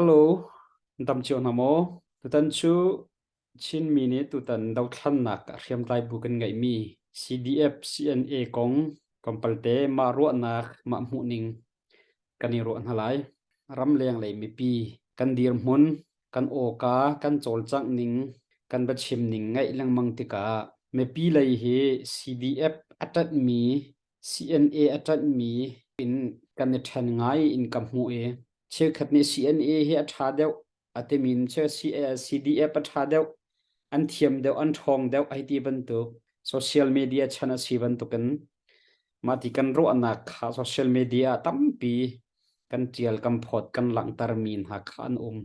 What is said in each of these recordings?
Hello, dam cio hna maw? Tutan cu Chinmi nih tutan dothlannak ah hriamtlai bu kan ngeihmi CDF CNA kong tlawmpalte mah ruahnak, mah hmuhning kan i ruah hna lai. Ramleng lei mipi kan dirhmun, kan awka, kan cawlcangh ning, kan biachim ning ngaih lengmang tikah mipi lei hi CDF a ṭanhmi CNA a ṭanhmi in kan i ṭhen ngai in ka hmuh i cheukhat nih CNA hi a ṭha deuh a timi in CDF a ṭha deuh, an thiam deuh, an ṭhawng deuh hei ti bantuk social media chan a si bantukin mah ti kan ruahnak kha social media ah tampi kan ṭial, kan phawt, kan langhtermi hna kha an um.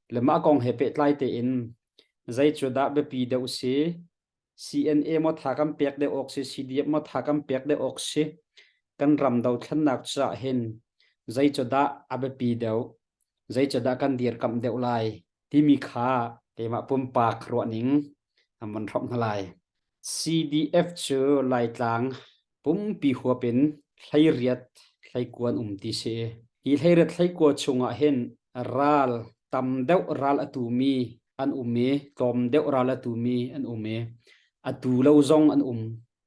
Le mah kong he pehtlai tein zei cu dah biapi deuh si CNA maw tha kan pek deuh awk si, CDF maw tha kan pek deuh awk si, kan ram dothlennak caah hin zei cu dah a biapi deuh, zei cu dah kan dirkamh deuh lai timi kha keimah pumpak ruahning an von hrawmh hna lai. CDF cu Laitlang pumpi huap in hleiriat hleikuan um ti si. Hi hleiriat hleikua chungah hin ral tam deuh ral a tumi an um i tlawm deuh ral a tumi an um i a tu lo zong an um.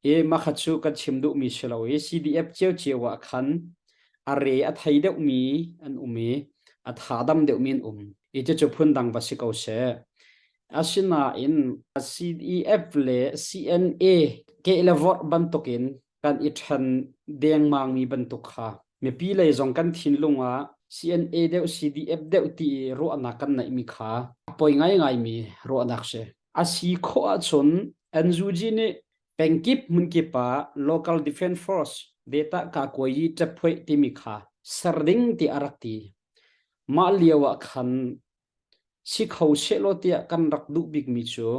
I mah kha cu kan chim duhmi si lo i CDF ciocio ah khan a re a thei deuhmi an um i a tha dam deuhmi an um. I cucu phundang va si ko seh. Asinain CDF le CNA keh le vorh bantukin kan i ṭhen dengmangmi bantuk kha mipi lei zong kan thinlung ah CNA deuh CDF deuh ti i ruahnak kan neihmi kha a poi ngaingaimi ruahnak si. A si khawh ahcun NUG nih pengkip hmunkip ah Local Defense Force data kakuayi ṭephuih timi kha ser ding ti a rak ti. Mah lio ah khan Si kho sehlaw tiah kan rak duh bikmi cu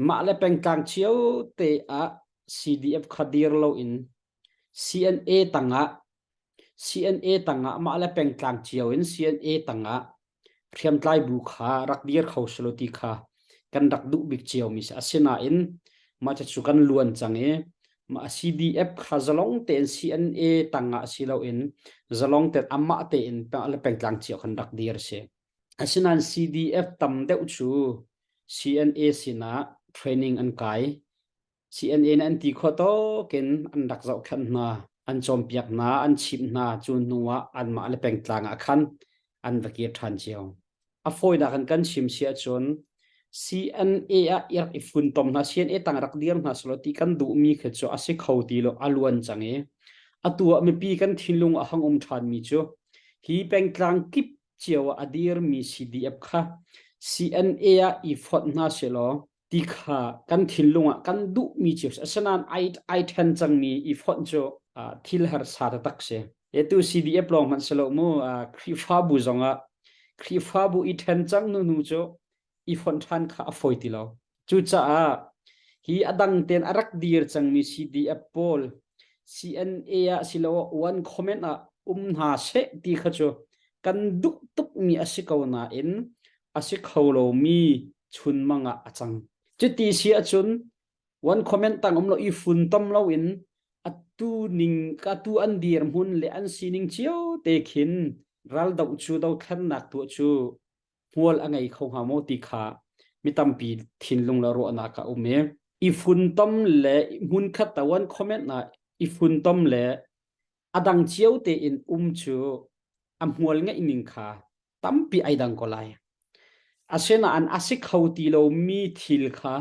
mah le pengtlang cio te ah CDF kha dir loin CNA tangah CNA tangah mah le pengtlang cio in CNA tangah hriamtlai bu kha rak dir kho selaw ti kha kan rak duh bik ciomi si. Asinain mah cucu kan luan cang i mah CDF kha zalong tein CNA tangah si loin zalong tein amah tein le pengtlang cio khan rak dir si. Asinain CDF tam deuh cu CNA sinah training an kai. CNA nih an ti khawh tawkin an rak zohkhenh hna, an cawnpiak hna, an chimh hna. Cu hnu ah anmah le pengtlang ah khan an va kir ṭhan cio. A fawinak in kan chim si ahcun CNA ah i rak i funtom hna, CNA tang rak dir hna selaw ti kan duhmi khi cu a si kho ti lo, a luan cang i atu ah mipi kan thinlung a hang um ṭhanmi cu hi pengtlang kip cio ah a dirmi CDF kha CNA ah i fonh hna selaw ti kha kan thinlung ah kan duhmi cio si. Asinain ai ai ṭhen cangmi i fonh cu thil harsa taktak si. Etu CDF lawng hmanh si lo mu Khrihfabu zongah Khrihfabu i ṭhen cang nu nu cu i fonh ṭhan kha a fawi ti lo. Cucaah hi a dang tein a rak dir cangmi CDF pawl CNA ah siloah one comment ah um hna seh ti kha cu kan duh tukmi a si ko nain a si kho lomi chunmang ah a cang. Cuti si ahcun one comment tang um lo i funtom loin atu ning atu an dirhmun le an sining cio te khin raldoh cu dothlennak tuah cu hmual a ngei kho hnga maw ti kha mi tampi thinlung le ruahnak a um i i funtom le hmunkhat ta one comment ah i funtom le a dang cio tein um cu a hmual ngeih ning kha tampi ai dang ko lai. Asinain a si kho ti lomi thil kha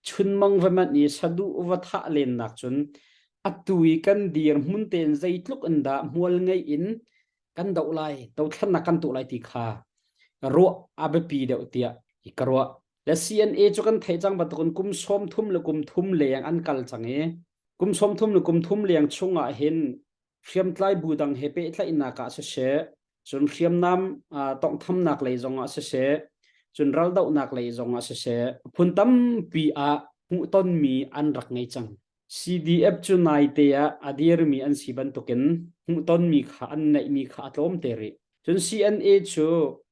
chunmang va manh i saduh va thah lennak cun atu i kan dirhmun tein zeitluk in dah hmual ngei in kan doh lai, dothlennak kan tuah lai ti kha ruah a biapi deuh tiah ka ruah. Le CNA cu kan theih cang bantukin kum 30 le kum thum leng an kal cang i kum 30 le kum thum leng chungah hin hriamtlai bu dang he pehtlaihnak ah siseh, cun hriamnam tawnghthamnak lei zongah siseh, cun raldohnak lei zongah siseh, phun tampi ah hmuhtonmi an rak ngei cang. CDF cu naite ah a dirmi an si bantukin hmuhtonmi kha an neihmi kha a tlawm te rih. Cun CNA cu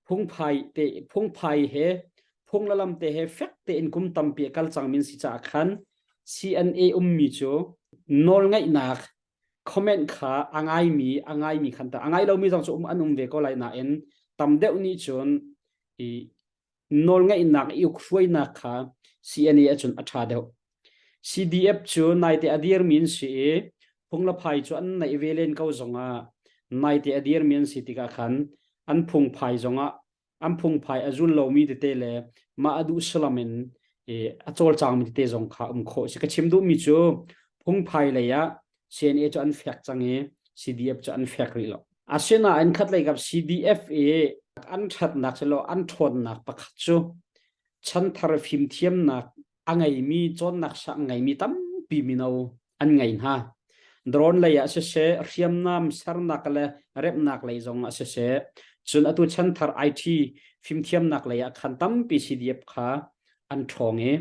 phungphai te phungphai he phung le lam te he fek tein kum tampi a kal cangmi an si caah khan CNA ummi cu nawlngaihnak comment kha a ngaimi a ngaimi khan ta a ngai lomi zong cu um an um ve ko lai nain Tam deuh nih cun i nawlngeihnak i ukhruainak kha CNA ahcun a ṭha deuh. CDF cu naite a dirmi an si i phunglaphai cu an neih ve len ko zongah naite a dirmi an si tikah khan an phungphai zongah an phungphai a zul lomi tete le mah a duh salam in a cawlcangmi tete zong kha um khawh a si. Ka chim duhmi cu phungphai lei ah CNA cu an fek cang i CDF cu an fek rih lo. Asinain khatlei kap CDF i an ṭhatnak silo an ṭhawnnak pakhat cu chanthar fimthiamnak a ngeimi cawnnak sang ngeimi tampi mino an ngei hna. Drone lei ah siseh, hriamnam sernak le remhnak lei zong ah siseh, cun atu chanthar IT fimthiamnak lei ah khan tampi CDF kha an ṭhawng i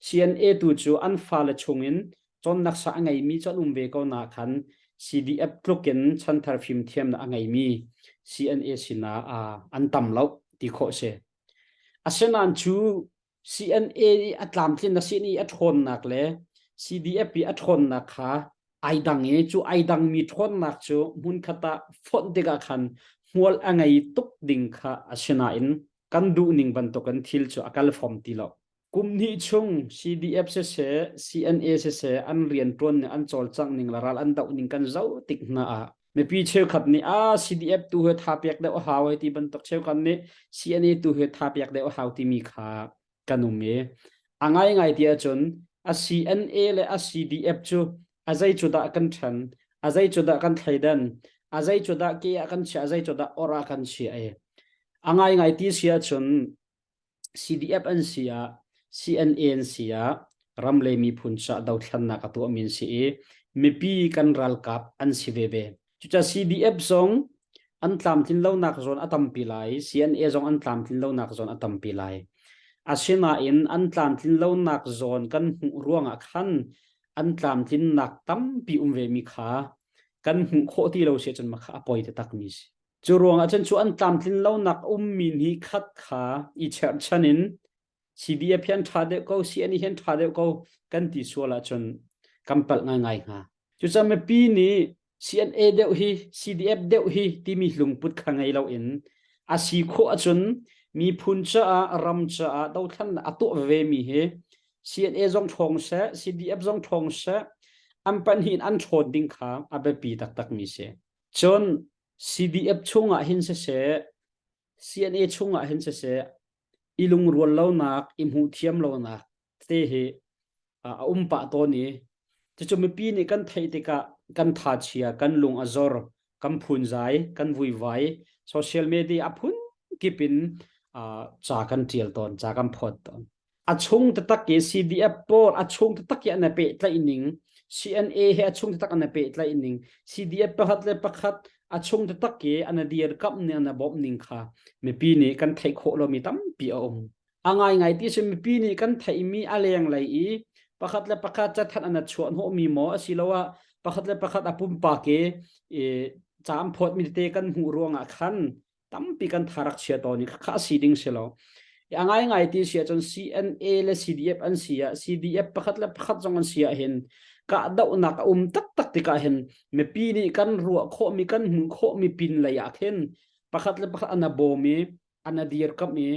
CNA tu cu an fale chungin cawnnak sa a ngeimi cu an um ve ko na khan CDF tluk in chanthar fimthiamnak a ngeimi CNA sinah an tam lo ti khawh si. Asinain cu CNA i a tlamtlin a CNA i a ṭhawnnak le CDF i a ṭhawnnak kha ai dang i cu ai dangmi ṭhawnnak cu hmunkhat ah fonh tikah khan hmual a ngei tuk ding kha a si nain kan duhning bantukin thil cu a kal fom ti lo. Kum hnih chung CDF siseh, CNA siseh an rianṭuan ning an cawlcangh ning le ral an doh ning kan zoh tik hna ah mipi cheukhat nih ah CDF tu hi tha pek deuh a hau hei ti bantuk cheukhat nih CNA tu hi tha pek deuh a hau timi kha kan um i a ngaingai ti ahcun a CNA le a CDF cu a zei cu dah kan ṭhen a zei cu dah kan thleidan a zei cu dah ke ah kan chiah a zei cu dah or ah kan chiah i a ngaingai ti si ahcun CDF an si ah CNA an si ah ram le miphun caah dothlannak a tuahmi an si i mipi kan ralkap an si veve. Cucaah CDF zong an tlamtlin lonak zawn a tampi lai, CNA zong an tlamtlin lonak zawn a tampi lai. Asinain an tlamtlin lonak zawn kan hmuh ruangah khan an tlamtlinnak tampi um vemi kha kan hmuh khawh ti lo si ahcun mah kha a poi taktakmi si. Cu ruangah cun cu an tlamtlin lonak ummi nih khat kha i cherhchan in CDF hi an ṭha deuh ko, CNE hi an ṭha deuh ko kan ti sual ahcun kan palh ngaingai hnga. Cucaah mipi nih CNA deuh hi CDF deuh hi timi lungput kha ngei loin a si khawh ahcun miphun caah ram caah dothlannak a tuah vemi hi CNA zong ṭhawng seh, CDF zong ṭhawng seh, an pahnih in an ṭhawn ding kha a biapi taktakmi si. Cun CDF chungah hin siseh, CNA chungah hin siseh, i lungrual lonak, i hmuh thiam lonak te hi a um pah tawn i cucu mipi nih kan theih tikah kan thachia, kan lung a zor, kan phunzai, kan vuivai, social media a phun kip in ca kan ṭial tawn, ca kan phawt tawn. A chung taktak i CDF pawl a chung taktak i an i pehtlaih ning CNA he a chung taktak an i pehtlaih ning CDF pakhat le pakhat a chung taktak i an i dirkamh ning an i bawmh ning kha mipi nih kan theih khawh lomi tampi a um. A ngaingai ti si mipi nih kan theihmi a lenglei i pakhat le pakhat cathanh an i chuah hnawhmi maw asiloah pakhat le pakhat a pumpak i ca an phawtmi tete kan hmuh ruangah khan tampi kan tha rak chia tawn i khakha si ding si lo. A ngaingai ti si ahcun CNA le CDF an si ah CDF pakhat le pakhat zong an si ah hin kahdohnak a um taktak tikah hin mipi nih kan ruah khawhmi kan hmuh khawhmi pin lei ah khin pakhat le pakhat an a bawm i an a dirkamh i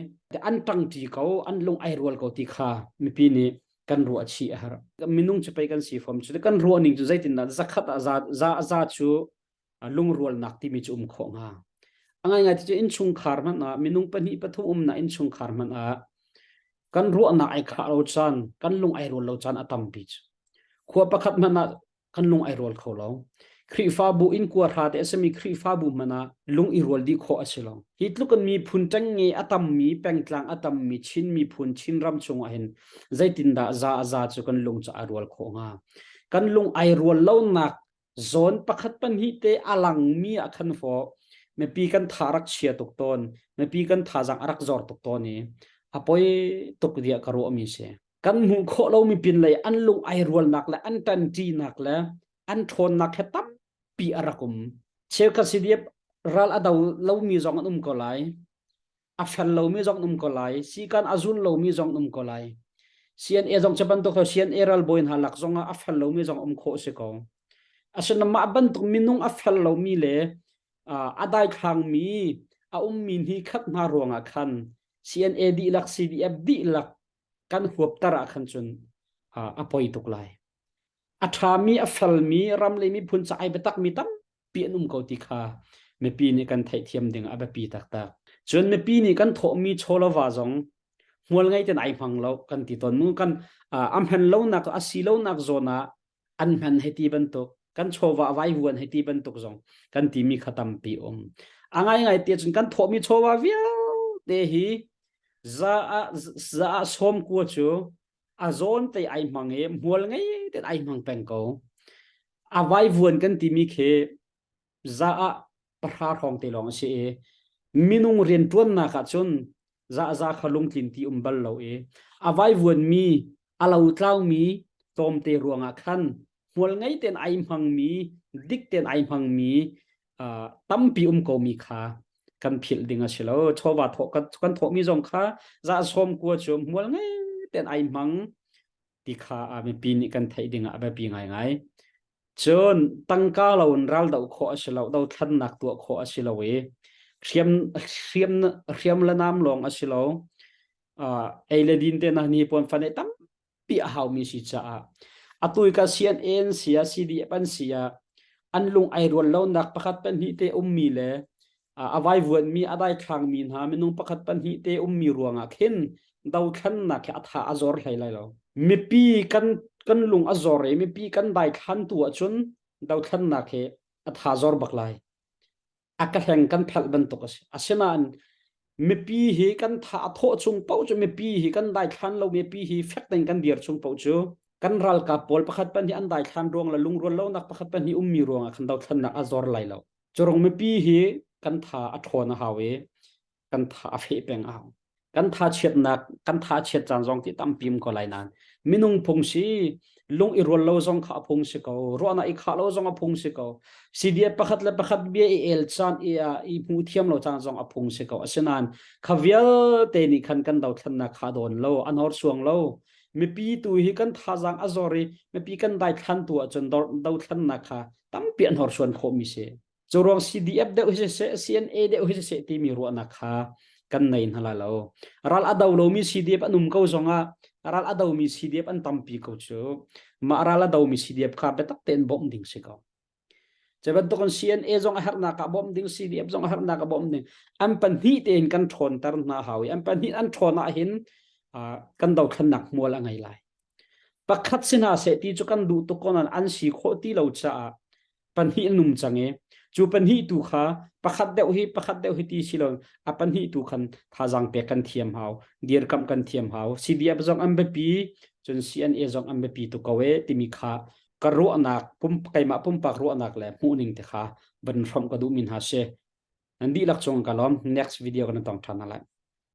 an ṭangṭi ko an lung ai rual ko ti kha mipi nih kan ruah chih a herh. Minung cu pei kan si fom cu kan ruah ning cu zeitindah zakhat ah za za za cu lungrualnak timi cu um khawh hnga. A ngaingai ti cu innchungkhar hmanh ah minung pahnih pathum umnak innchungkhar hmanh ah kan ruahnak ai khah lo caan, kan lung ai rual lo caan a tampi cu. Khua pakhat hmanh ah kan lung ai rual kho lo. Khrihfabu inn kua hra te a simi Khrihfabu hmanh ah lung i rual dih khawh a si lo. Hi tluk in miphun ṭengnge a tammi, pengtlang a tammi Chin miphun Chinram chungah hin zeitindah za a za cu kan lung cu ai rual khawh hnga? Kan lung ai rual lonak zawn pakhat pahnih te a langmi ah khan fo mipi kan tha rak chia tuk tawn mipi kan thazaang a rak zor tuk tawn i a poi tuk dia ka ruahmi si kan hmuh khawh lomi pin lei an lung ai rualnak le an ṭanṭinak le an ṭhawnnak he tampi a rak um cheukhat CDF ral a do lomi zong an um ko lai a fel lomi zong um ko lai sikan a zul lomi zong um ko lai CNA zong cu bantuk tho CNA ralbawi hna lak zong ah a fel lomi zong um khawh si ko asinain mah bantuk minung a fel lomi le a daithlangmi A ummi hni khat hna ruangah khan CNA dihlak CDF dihlak kan huapter ah khan cun a poi tuk lai. A ṭhami a felmi ram le miphun ca ai biatakmi tampi an um ko ti kha mipi nih kan theihthiam ding a biapi taktak. Cun mipi nih kan thawhmi chawlava zong hmual ngei ten ai hmang lo kan ti tawn mu kan a hman lonak a si lonak zawn ah an hman hei ti bantuk kan chawva vai vuan hei ti bantuk zong kan timi kha tampi um a ngai ngai te cun kan thawhmi chawva vialte hi za ah za ah sawm kua cu a zawn te ai hmang i hmual ngei te ai hmang peng ko a vai vuan kan timi khi za ah pahra hrawng te lawng a si i minung rianṭuannak ah cun za za kha lungtlin ti um bal lo i a vaivuanmi a lotlaumi tlawmte ruangah khan hmual ngei tein ai hmangmi dik tein ai hmangmi uh, tampi um komi kha kan philh ding a si lo chawva thawh kan, kan thawhmi zong kha za sawm kua cu hmual ngei tein ai hmang ti kha a mipi nih kan theih ding ah a biapi ngaingai Cun tangka loin raldoh khawh a si lo, dothlannak tuah khawh a si lo i hriam, hriam, hriam le nam lawng a si lo. Uh, ei le din te na ni puan fan ei tampi a haumi si caah atu ka CNA an si ah CDF an si ah an lung ai rual lonak pakhat pahnih te ummi le a vaivuanmi a daithlangmi hna minung pakhat pahnih te ummi ruangah khin dothlannak hi a tha a zor hlei lai lo. Mipi kan kan lung a zor i mipi kan daithlan tu ahcun dothlannak hi a tha zor bak lai. A ka hleng kan phelh bantuk a si. Asinain mipi hi kan tha a thawh chung paoh cu mipi hi kan daithlan lo mipi hi fek tein kan dir chung paoh cu kan ralkap pawl pakhat pahnih an daithlan ruang le lungrual lonak pakhat pahnih ummi ruangah khan dothlannak a zor lai lo. Curung mipi hi kan tha a ṭhawn a hau i kan tha a feh peng a hau. Kan tha chiatnak, kan tha chiat caan zong ti tampi um ko lai nain minung phung si lung i rual lo zong kha a phung si ko ruahnak i khah lo zong a phung si ko CDF pakhat le pakhat bia i el caan i i hmu thiam lo caan zong a phung si ko asinain kha vialte nih khan kan dothlannak kha dawn lo a hnorsuang lo mipi tu hi kan thazaang a zor i mipi kan daithlan tu ahcun dothlannak kha tampi an horsuan khawhmi si. Cu ruang CDF deuh hi siseh, CNA deuh hi siseh timi ruahnak kha kan nei hna lai lo. Ral a do lomi CDF an um ko zongah ral a domi CDF an tampi ko cu. Mah ral a domi CDF kha biatak tein bawmh ding si ko. Cu bantukin CNA zong a herhnak ah bawmh ding, CDF zong a herhnak ah bawmh ding. An pahnih tein kan ṭhawnter hna hau i an pahnih an ṭhawn ahhin kan dothlennak hmual a ngei lai. Pakhat si hna seh ti cu kan duh tuk ko nain an si khawh ti lo caah pahnih an um cang i cu pahnih tu kha pakhat deuh hi pakhat deuh hi ti si lo a pahnih tu khan thazaang pek kan thiam hau dirkamh kan thiam hau CDF zong an biapi cun CNA zong an biapi tuk ko e timi kha ka ruahnak pum keimah pumpak ruahnak le hmuhning te kha van hrawmh ka duhmi hna si nan dihlak cung ka lawm next video kan tong ṭhan hna lai.